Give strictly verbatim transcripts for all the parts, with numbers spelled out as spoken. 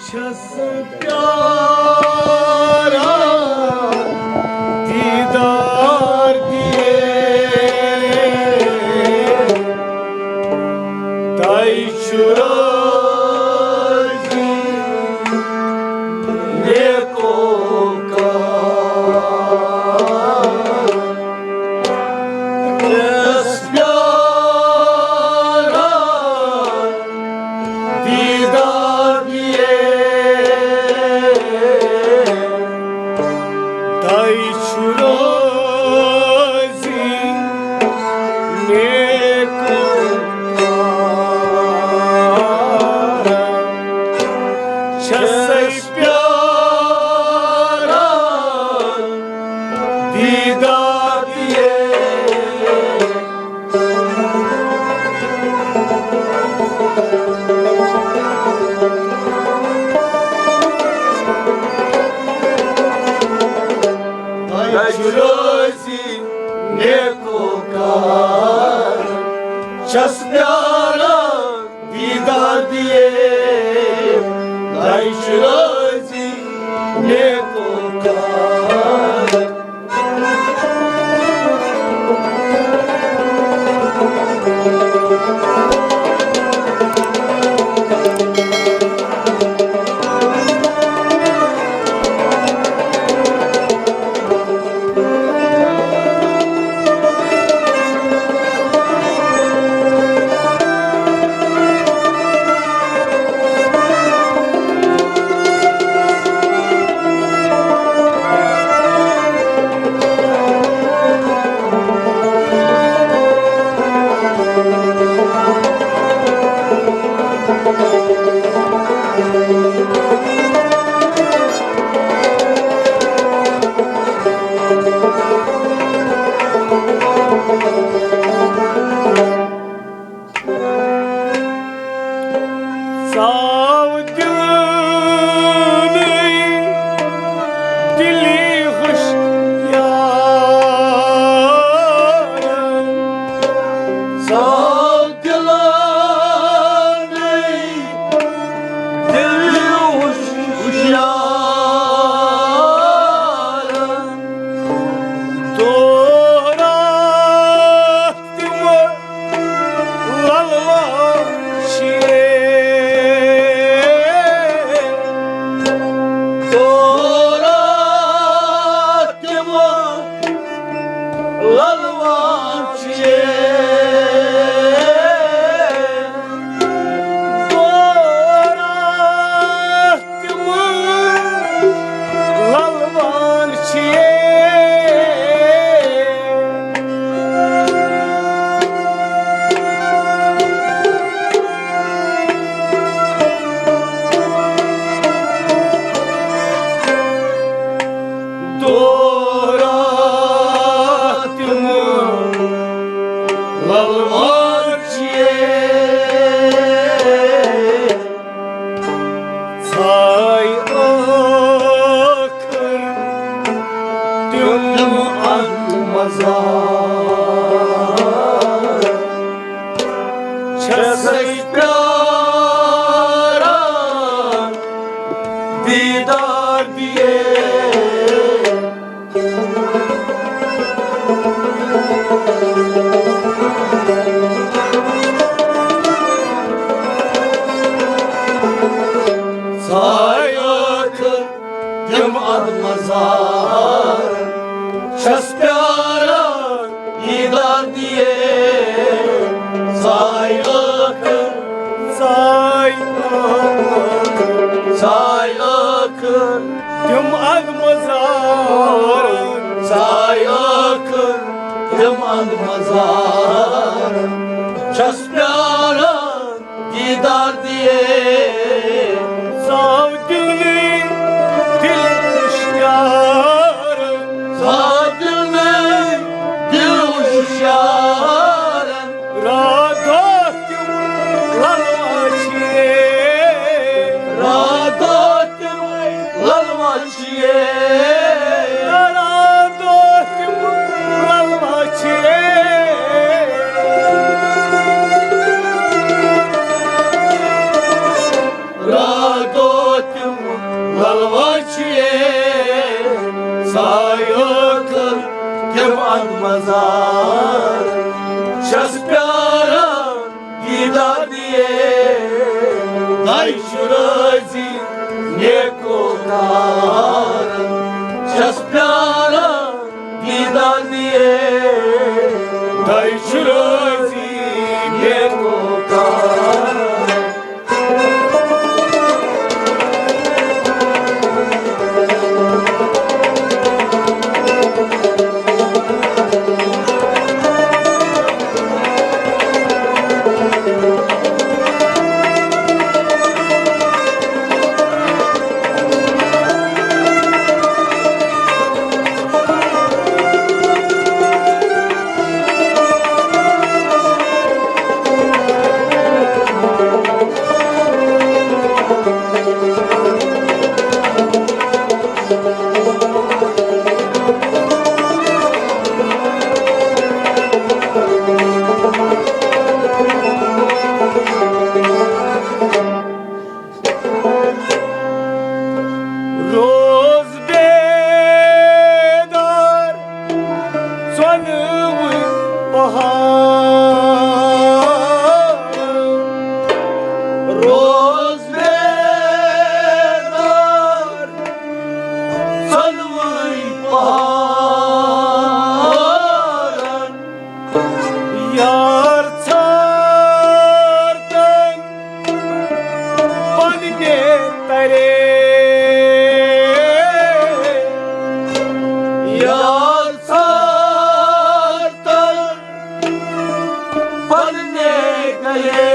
چھس پیاران دیدار دیے، تۄہہِ چھُ رٲضی نیکو کار۔ چھس پیاران دیدار دیے، تۄہہِ چھُ رٲضی نیکو کار۔ چھسے پیاران دیدار دیے، تۄہہِ چھُ رٲضی نیکو کار۔ چھس پیاران دیدار دیے، تۄہہِ چھُ رٲضی نیکو کار۔ ژاو دِلہٕ نٔے دِلی ہوشیار۔ ژاو دِلہٕ نٔے دِلی ہوشیار۔ دورہ تِم للوان چھِ، دورہ تِم للوان چھِ، دورہ تِم للوان چھِ۔ دورہ تِم للوان چھِ۔ ژاے ٲخٕر تِم اَتھ مزار۔ چھسے پیاران دیدار دیے۔ ژاے ٲخٕر تِم اَتھ مزار۔ چھس پیاران دیدار دیے۔ ژاے ٲخٕر، ژاے ٲخٕر، ژاے ٲخٕر تِم اَتھ مزار۔ ژاے ٲخٕر تِم اَتھ مزار۔ چھس پیاران دیدار دیے۔ ژاو دِلہٕ نٔے دِلی ہوشیار۔ ژاو دِلہٕ نٔے دِلی ہوشیار۔ راتھ دۄہ تِم للوان چھِ۔ راتھ دۄہ تِم للوان چھِ۔ راتھ دۄہ تِم للوان چھِ۔ اے چھُ رٲضی نیکو کارن، چھَس پیاران دیدار دِیے۔ اے چھُ رٲضی نیکو کارن۔ روز بیدار ژۄنوٕے پہاڑ۔ روز بیدار ژۄنوٕے پہاڑن۔ یار ژھار تن پننہِ ترے۔ یار ژھار تن پننہِ گرے۔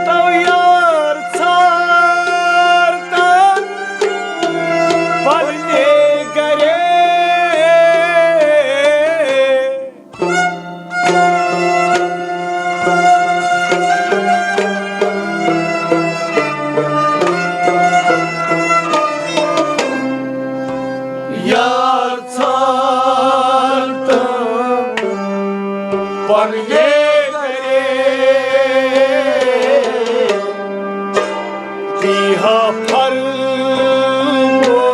تو یار ژھار تن پننہِ گرے۔ یار ژھار تہٕ پننہِ گرے، دیٖہا فرمو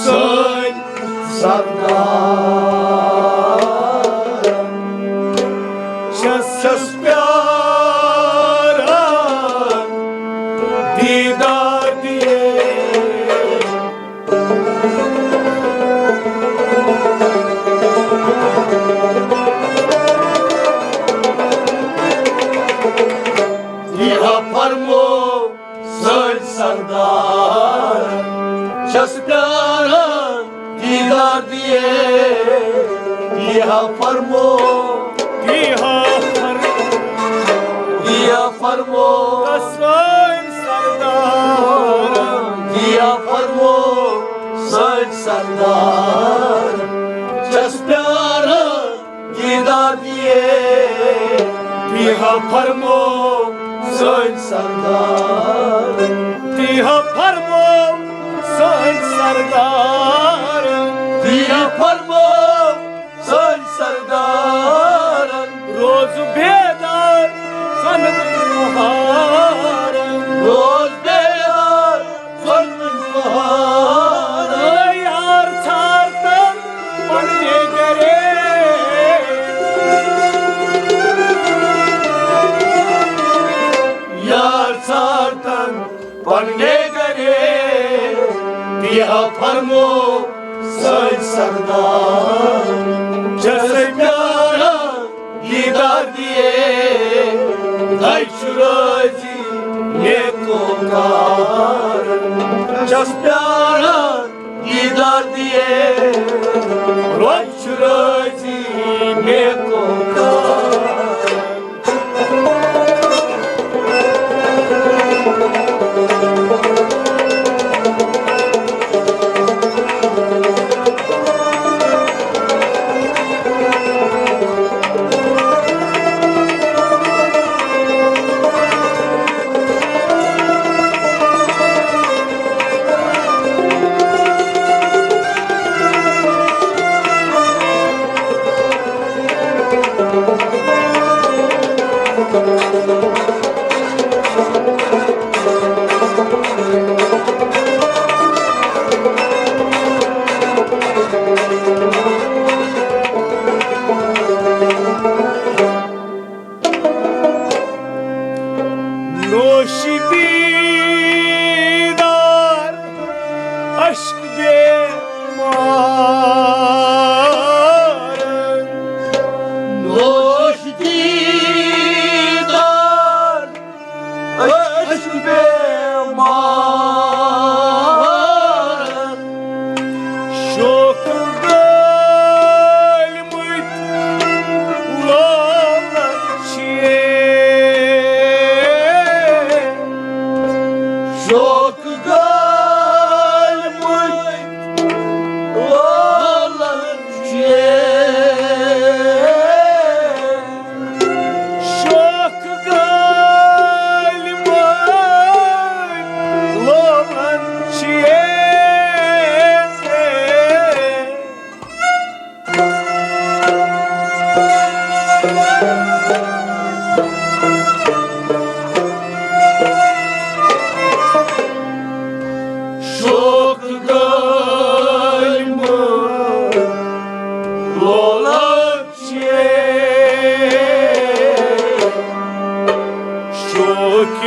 سٲنۍ سردار۔ چھَس، چھَس پیاران دیٖدار دِیے۔ یہِ ہا فرمو سٲنۍ سردار، چھَس پیاران دیٖدار دِیے۔ یہِ ہا فرمو، یہِ ہا فرمو، یہِ ہا فرمو سٲنۍ سردار۔ یہِ ہا فرمو سٲنۍ سردار، چھَس پیاران دیٖدار دِیے۔ یہِ ہا فرمو سٲنۍ سردار، یہِ ہا فرمو سٲنۍ سردار، یہِ ہا فرمو سٲنۍ سردارن۔ روز بیدار ژۄنوٕنی پہارن۔ روز بیدار ژۄنوٕنی پہارن۔ یار ژھار تن پننہِ گرے۔ یار ژھار تن پننہِ گرے، یہِ ہا فرمو سٲنۍ سردار۔ چھَس پیاران دیٖدار دِیے، اے چھُ رٲضی نیکو کارن۔ چھَس پیاران دیٖدار دِیے، اے چھُ رٲضی نیکو کارن۔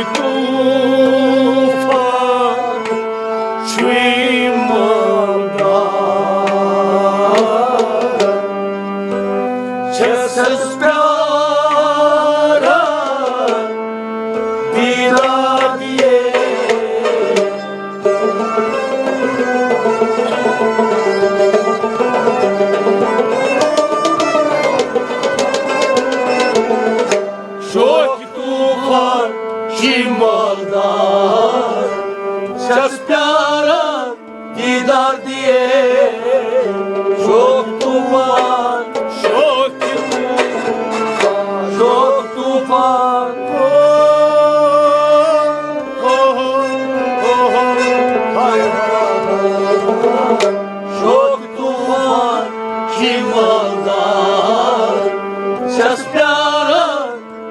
طوفان چھُے مٲدان، چھَسَس پیاران دیٖدار دِیے۔ شوقِ طوفان چھُے مٲدان، چھَس پیاران دیٖدار دِیے۔ شوقِ طوفان، شوقِ طوفان، شوقِ طوفان۔ ہاے، ہاے، ہاے۔ شوقِ طوفان چھُے مٲدان، چھَس پیاران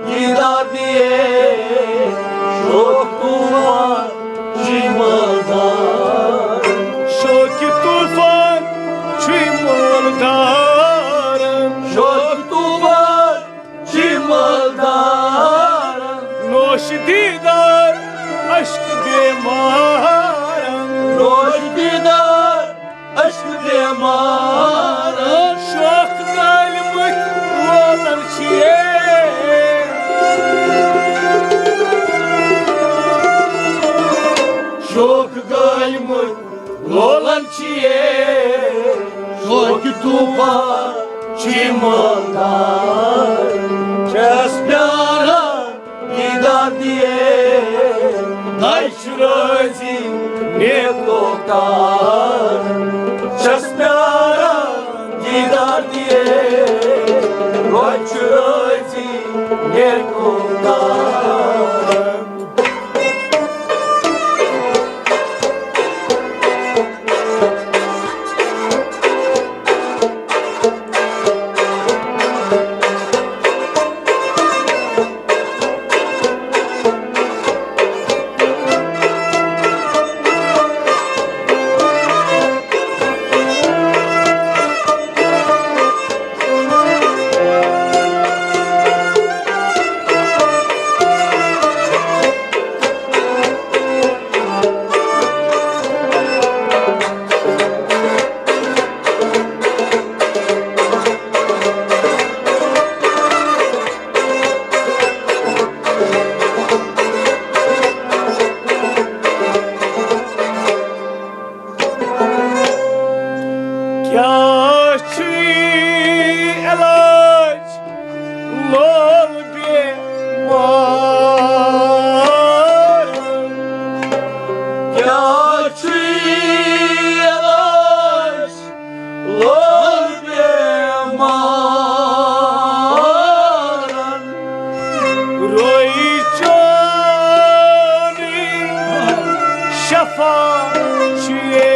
دیٖدار دِیے۔ شوقِ طوفان چھُے مٲدان، شوقِ طوفان چھُے مٲدان، شوقِ طوفان چھُے مٲدان۔ نوش دیٖدار اشک بیمارن، نوش دیٖدار اشک بیمارن۔ شوق گٲلمٕتۍ لولن چھِیے، شوق گٲلمٕتۍ لولن چھِیے۔ شوقِ طوفان چھُے مٲدان، چھَس پیاران دیٖدار دِیے۔ دَے چھِ رٲضی نیکو کار، چھَس پیاران دیٖدار دِیے۔ دَے چھِ رٲضی نیکو کار۔ کیٛاہ چھُے علاج لول بیمارن؟ کیٛاہ چھُے علاج لول بیمارن؟ روے چونٕے شفا چھُے۔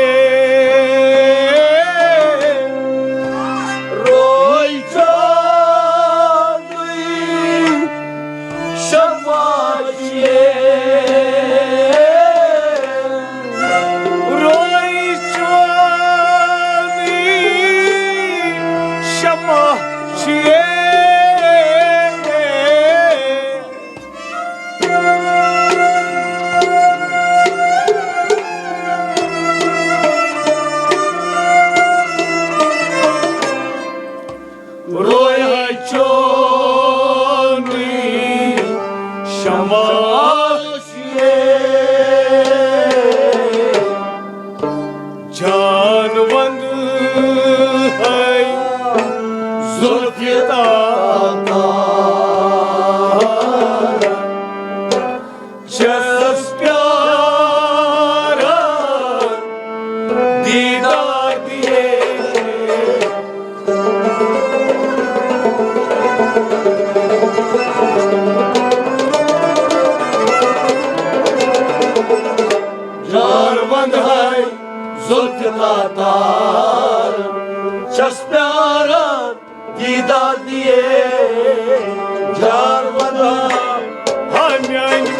روے چونٕے شفا چھُے۔ روے چونٕے شفا چھُے۔ روے چونٕے شفا چھُے۔ جان وند ہے ذوالفقار، چھَس پیاران دیٖدار دِیے۔ جان وند ہے ذوالفقار، چھَس پیاران دیٖدار دِیے۔ جان وند ہے، ہا میٛانہِ،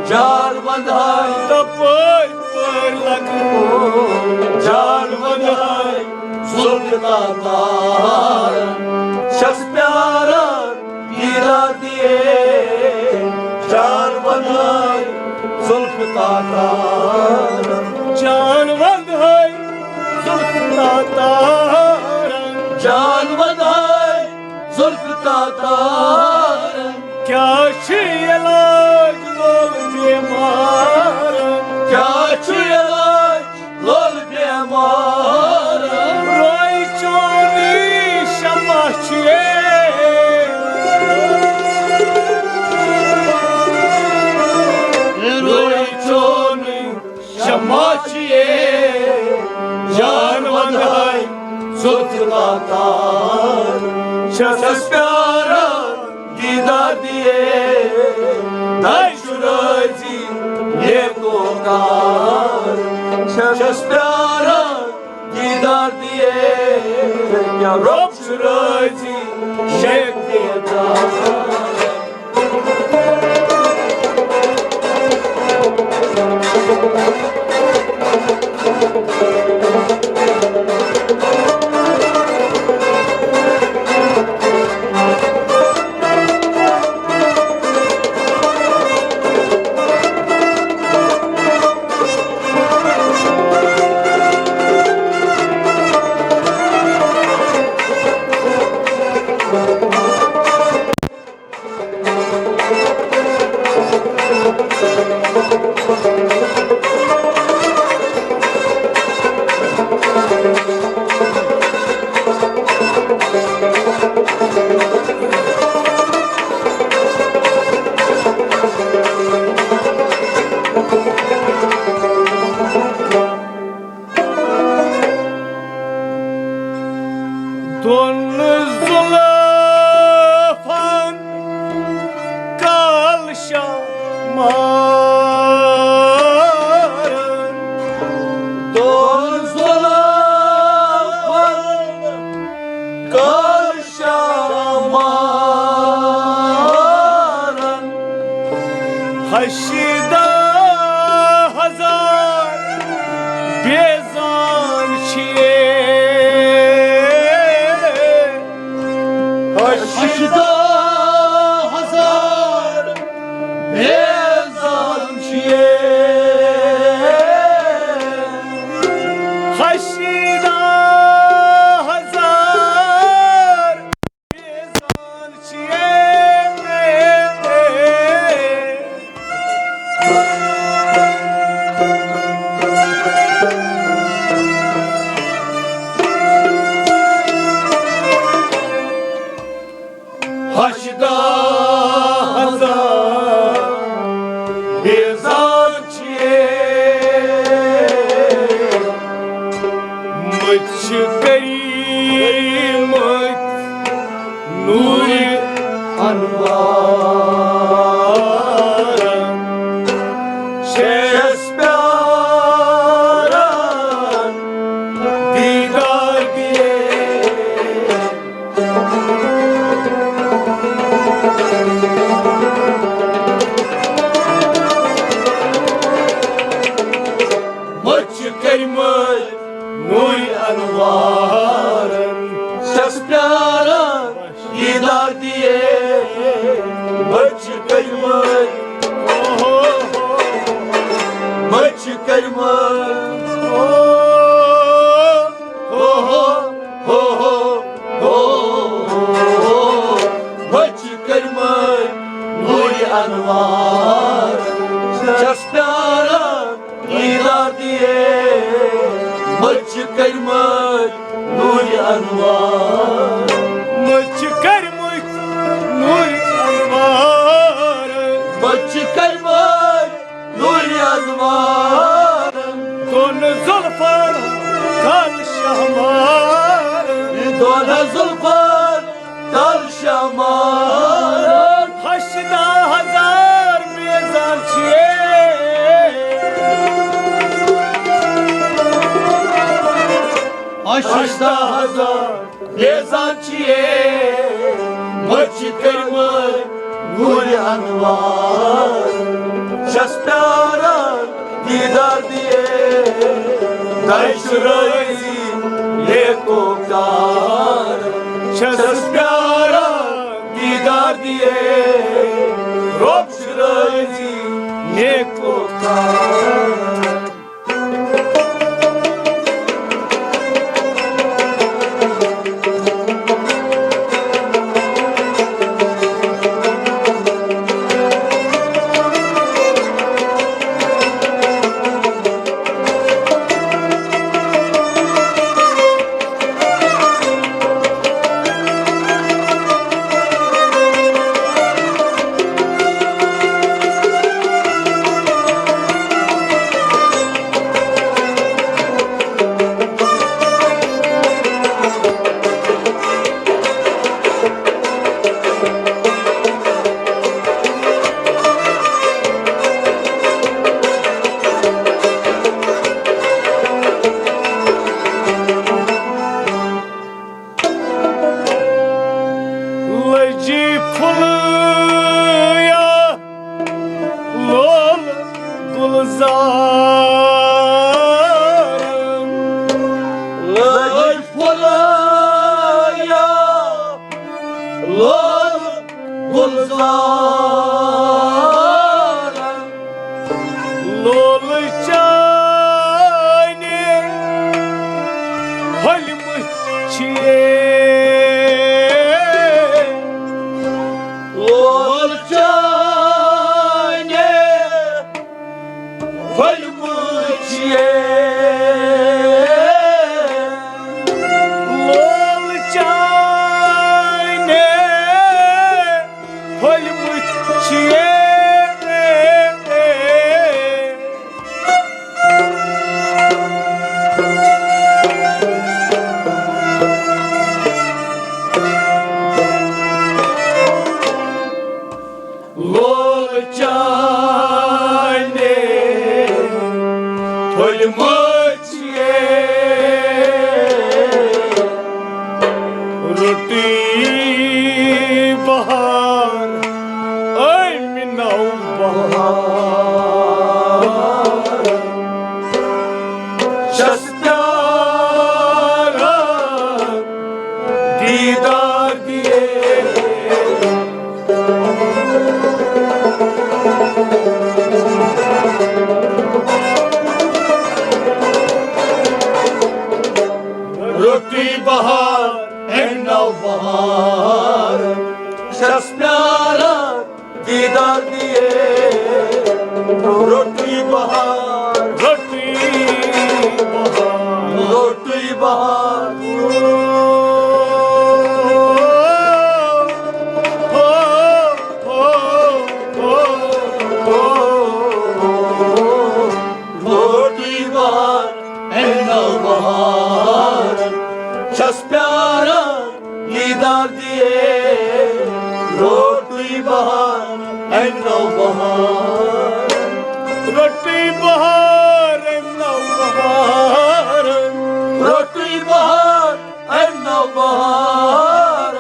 جان وند ہے، تپٲرۍ پٲرۍ لگہٕ۔ جان وند ہے ذوالفقار، چھَس پیاران دیٖدار دِیے۔ جان جان ونٛدہاے زُلفہٕ تاتارن۔ جان ونٛدہاے زُلفہٕ تاتارن۔ کیٛاہ چھُ علاج لول بیمارن؟ کیٛاہ چھُ علاج لول بیمارن؟ روے چونُے شمع چھُ یے۔ روے چونُے شمع چھُ یے، جان ونٛدہاے زُلفہٕ تاتارن۔ چھَسَس پیاران دیٖدار دِیے، دَے چھُ رٲضی نیکو کار۔ چھَسَس پیاران دیٖدار دِیے، کیٛاہ رۄب چھُ رٲضی شیخ دیٖدار۔ دۄن زُلفَن کال شمارن۔ دۄن زُلفَن کال شمارن۔ ہشتہ ہزار بیزان چھِ یے۔ ہشتہ ہزار بیزان چھِ یے۔ ہشتہ ہزار ہشتہ ہزار بیزار چھِ مٔتۍ چھِ کٔرمٕتۍ نوٗرِ انوارن۔ چھَس پیاران دیٖدار دِیے۔ مٔتۍ چھِ کٔرمٕتۍ نوٗرِ انوارن۔ چھَس پیاران دیٖدار دِیے۔ مٔتۍ چھِ کٔرمٕتۍ، مٔتۍ چھِ کٔرمٕتۍ، مٔتۍ چھِ کٔرمٕتۍ نوٗرِ انوار۔ چھَس پیاران دیٖدار دِیے۔ مٔتۍ چھِ کٔرمٕتۍ نوٗرِ انوار۔ مٔتۍ چھِ کٔرمٕتۍ نوٗرِ انوار۔ مٔتۍ چھِ کٔرمٕتۍ نوٗرِ انوار۔ دۄن زُلفَن کال شمارن۔ دۄن زُلفَن کال شمارن۔ ہشتہ ہزار بیزار چھِ یے۔ ہشتہ ہزار بیزار چھِ یے۔ مٔتۍ چھِ کٔرمٕتۍ نوٗرِ انوار۔ چھَس پیاران دیٖدار دِیے۔ دَے چھُ رٲضی نیکو کار۔ چھَس پیاران دیٖدار دِیے۔ رۄب چھُ رٲضی نیکو کار۔ لولہٕ چانہِ پھٔلمہٕ چھِ، لولہٕ چانہِ پھٔلمہٕ چھِ، لولہٕ چانہِ پھٔلمہٕ چھِ۔ لولہٕ چانہِ پھٔلمہٕ چھِ، روٚٹٕے بہار، أمۍ نوبہار۔ چھَس پیاران دیٖدار دِیے۔ روٚٹٕے بہار، أمۍ نوبہار۔ چھَس پیاران دیٖدار دِیے۔ روٚٹٕے بہار، روٚٹٕے بہار، روٚٹٕے بہار۔ روٚٹٕے بہار، أمۍ نوبہار۔ چھَس پیاران دیٖدار دِیے، روٚٹٕے بہار، أمۍ نوبہار۔ روٚٹٕے بہار، أمۍ نوبہار۔ روٚٹٕے بہار، أمۍ نوبہار۔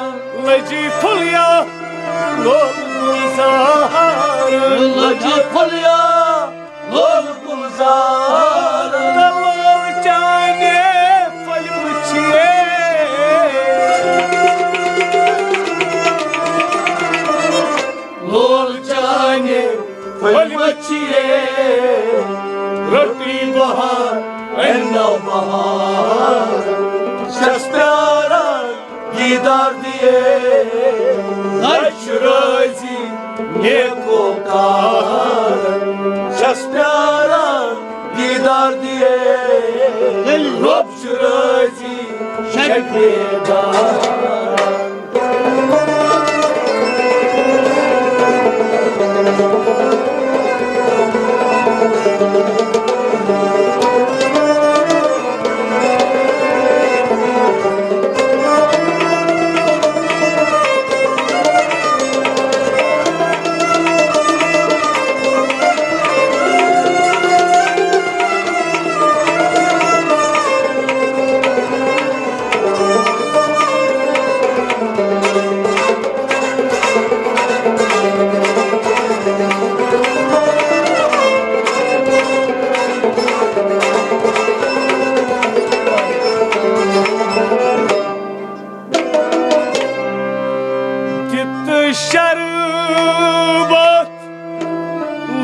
لٔجی پھُلیا لول گُلزار۔ لٔجی پھُلیا لول گُلزار۔ تہٕ لول چانہِ پھٔلمہٕ چھِ۔ لول چانہِ پھٔلمہٕ چھِ۔ روٚٹٕے بہار، أمۍ نوبہار۔ چھَس پیاران دیٖدار دِیے۔ لَچھ رٲضی نیکو کار۔ چھَس پیاران دیٖدار دِیے۔ ییٚلہِ رۄب چھُ رٲضی، شبِ بیدار۔ دِتہٕ شربت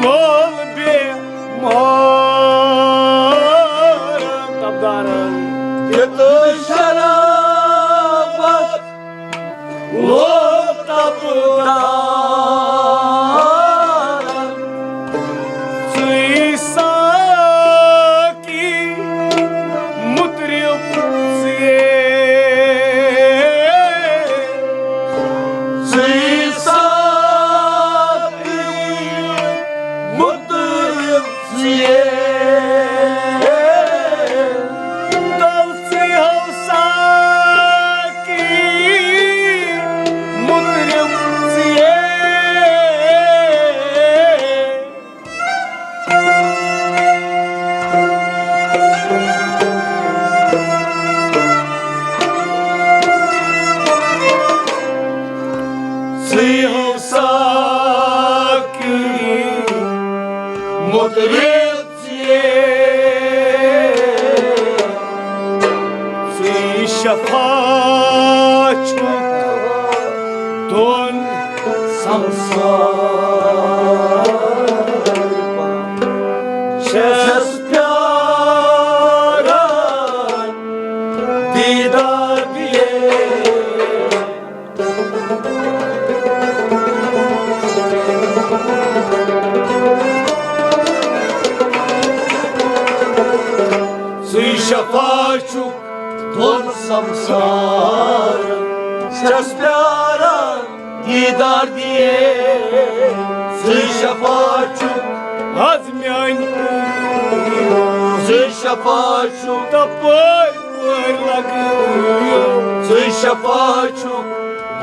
لول بیمارن۔ تبدارن۔ دِتہٕ شربت لول تبدارن۔ ژٕے ساقی مطرب ژٕے۔ ژٕے ساقی مطرب ژٕے۔ تو ژٕے ہو ساقی مطرب ژٕے۔ ژٕے ہو ساقی مطرب ژٕے۔ ژٕے شفا چھُکھ دۄن چھَس پیاران دیٖدار دِیے۔ ژٕے شفا چھُکھ دۄن سمسارن، چھَس پیاران دیٖدار دِیے۔ ژٕے شفا چھُکھ از میٛانہِ، ژٕے شفا چھُکھ تپٲرۍ پٲرۍ لگہٕ۔ ژٕے شفا چھُکھ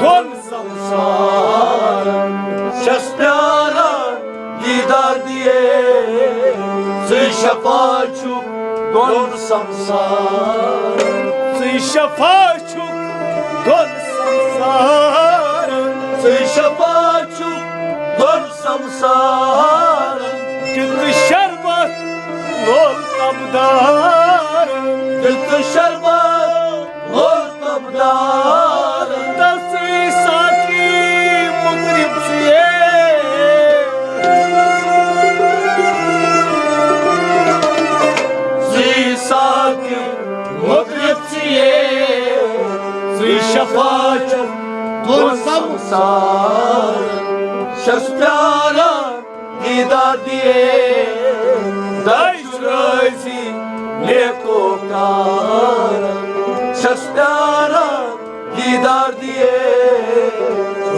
دۄن سمسارن، چھَس پیاران دیٖدار دِیے۔ ژٕے شفا چھُکھ دۄن سمسارن۔ ژٕے شفا چھُکھ دۄن سمسارن۔ ژٕے شفا چھُکھ دۄن سمسارن۔ دِتہٕ شربت لول تبدارن۔ دِتہٕ شربت لول تبدارن۔ تَلسٕے ساقی مُطرب ژٕے۔ ژٕے ساقی مُطرب ژٕے۔ ژٕے شفا چھُکھ دۄن سمسارن۔ چھَس پیاران دیٖدار دِیے۔ دَچھ رٲضی نیکو کارن، چھَس پیاران دیٖدار دِیے۔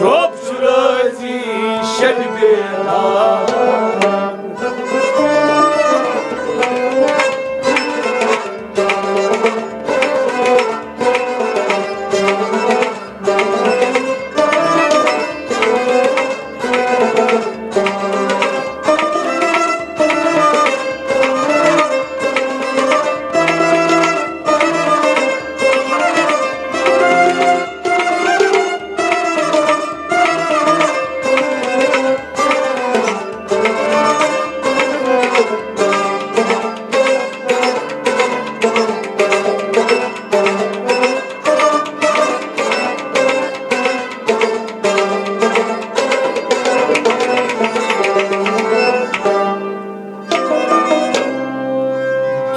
رۄب چھُ رٲضی شبِ بیدارن۔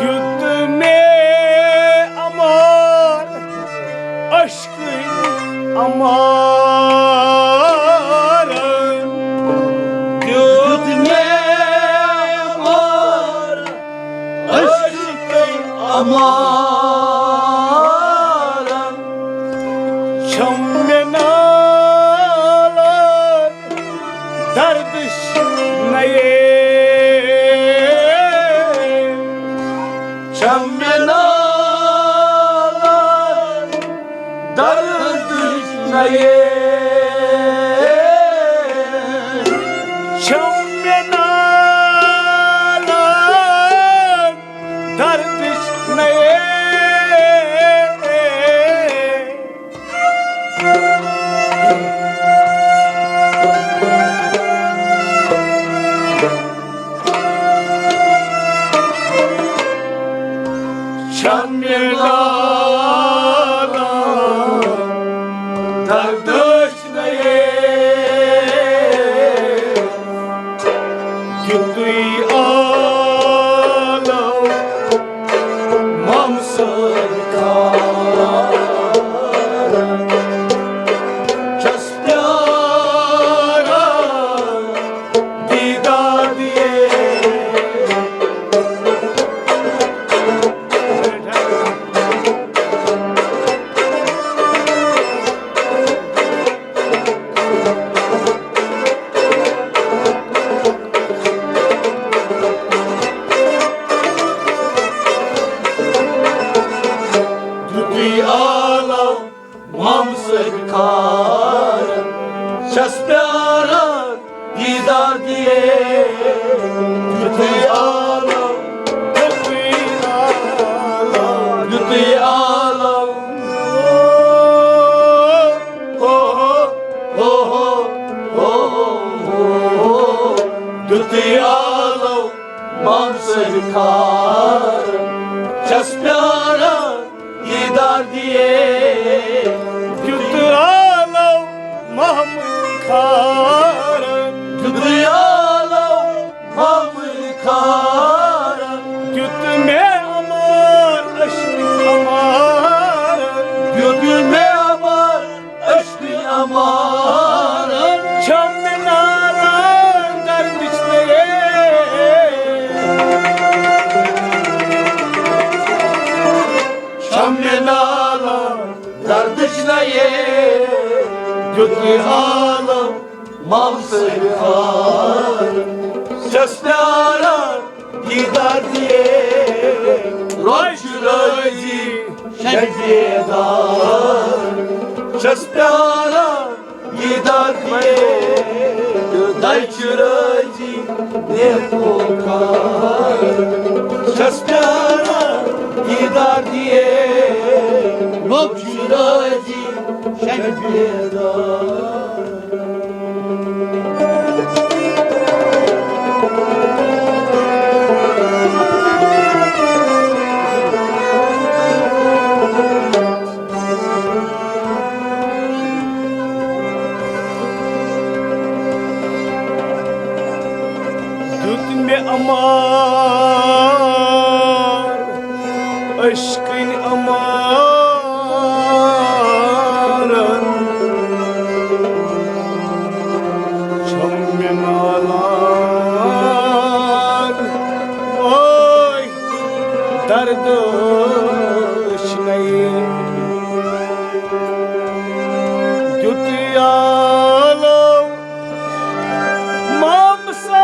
دیُت مےٚ اَمار عشقٕے اَمارَن۔ دیُت مےٚ اَمار عشقٕے اَمارَن۔ چھَم مےٚ نالان دردٕچ نَیے۔ چھَم مےٚ نالان دردٕچ نَیے۔ چھَم مےٚ نالان دردٕچ نَیے۔ چھَم مےٚ نالان دردٕچ نَیے۔ دیُتُے عالم مام صٲب کھارن۔ چھَس پیاران دیٖدار دِیے۔ دیُتُے عالم مام صٲب کھارن۔ چھَس پیاران دیٖدار دِیے۔ دیُتُے عالم، دیُتُے عالم، دیُتُے عالم۔ ہو، ہو، ہو۔ دیُتُے عالم مام صٲب کھارن۔ چھَس پیاران دیٖدار دِیے۔ دیُت عالم محمد کھارن۔ نالہ دردٕچ نَیے دیُت عالم مام صٲبِ خار۔ چھَس پیاران دیٖدار دِیے، رۄب چھُ رٲضی شبِ بیدار۔ چھَس پیاران دیٖدار دِیے، دَے چھُ رٲضی نیکوکار۔ چھَس پیاران دیٖدار دِیے، رۄب چھُ رٲضی شبِ بیدار۔ دیُت مےٚ اَمار عشقٕنۍ اَمارَن، چھَم مےٚ نالان وٲے دردٕچ نَیے۔ دیُت عالم مام صٲبِ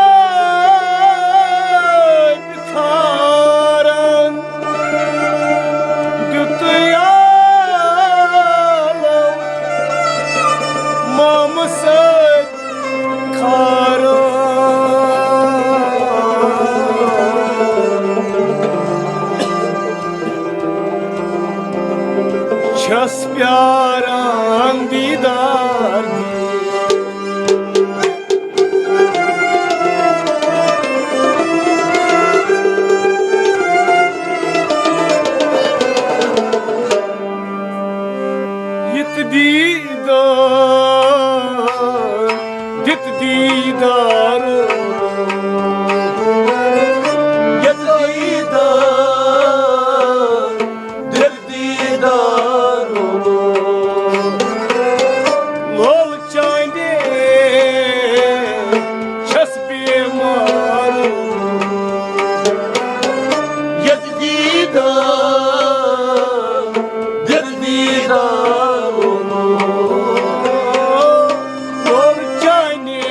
خارَن، دیُت عالم مام صٲبِ خارَن۔ چھَس پیاران دیٖدار دِیے۔ یِتھ دیٖدار، دِتھ دیٖدار، یِتھ دیٖدار، دِتھ دیٖدار۔ لول چاندے چھَس بیمار، یِتھ دیٖدار، دِتھ دیٖدار۔ لول چاندے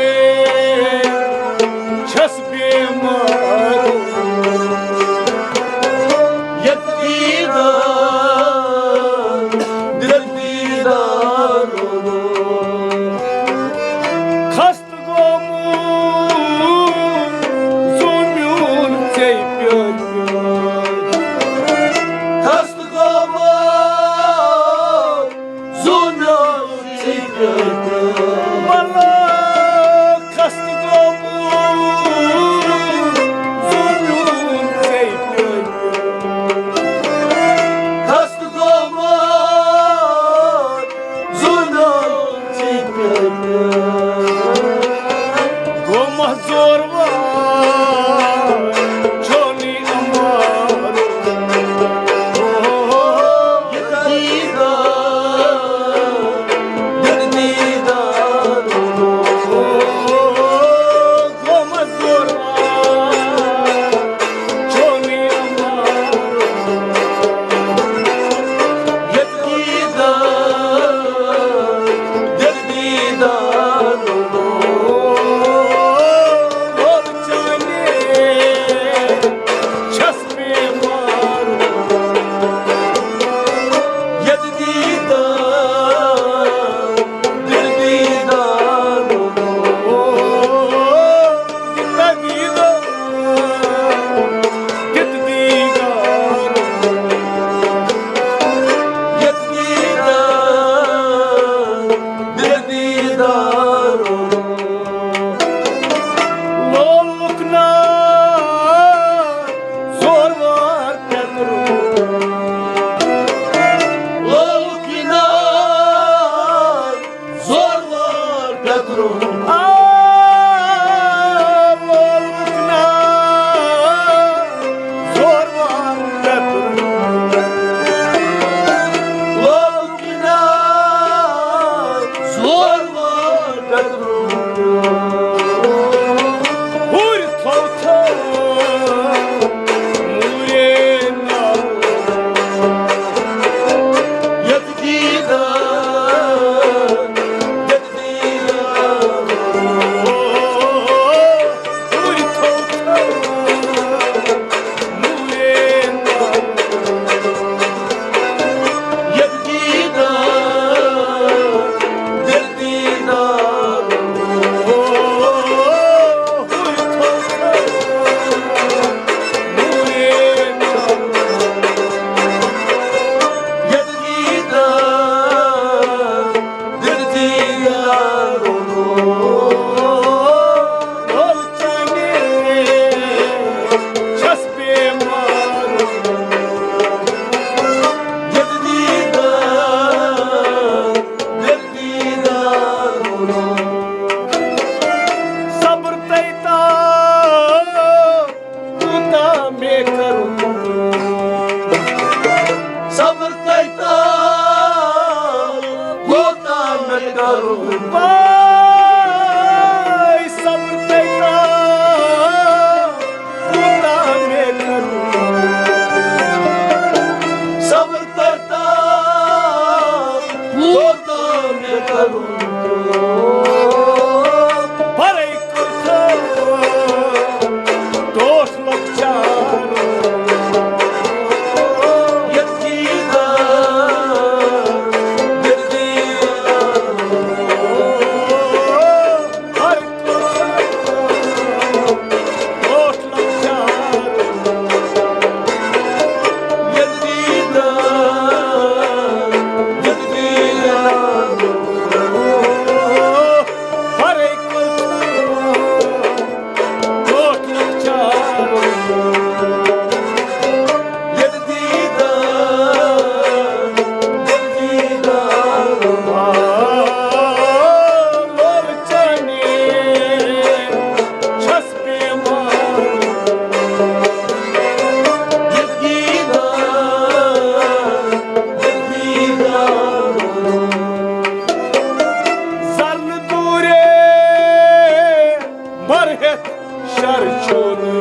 شر چھُنہٕ۔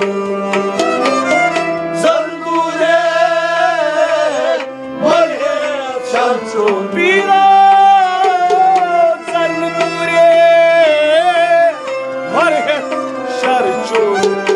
زن دوٗرے مگر شر چھُنہٕ۔ پیٖرا زن دوٗرے مگر شر چھُنہٕ۔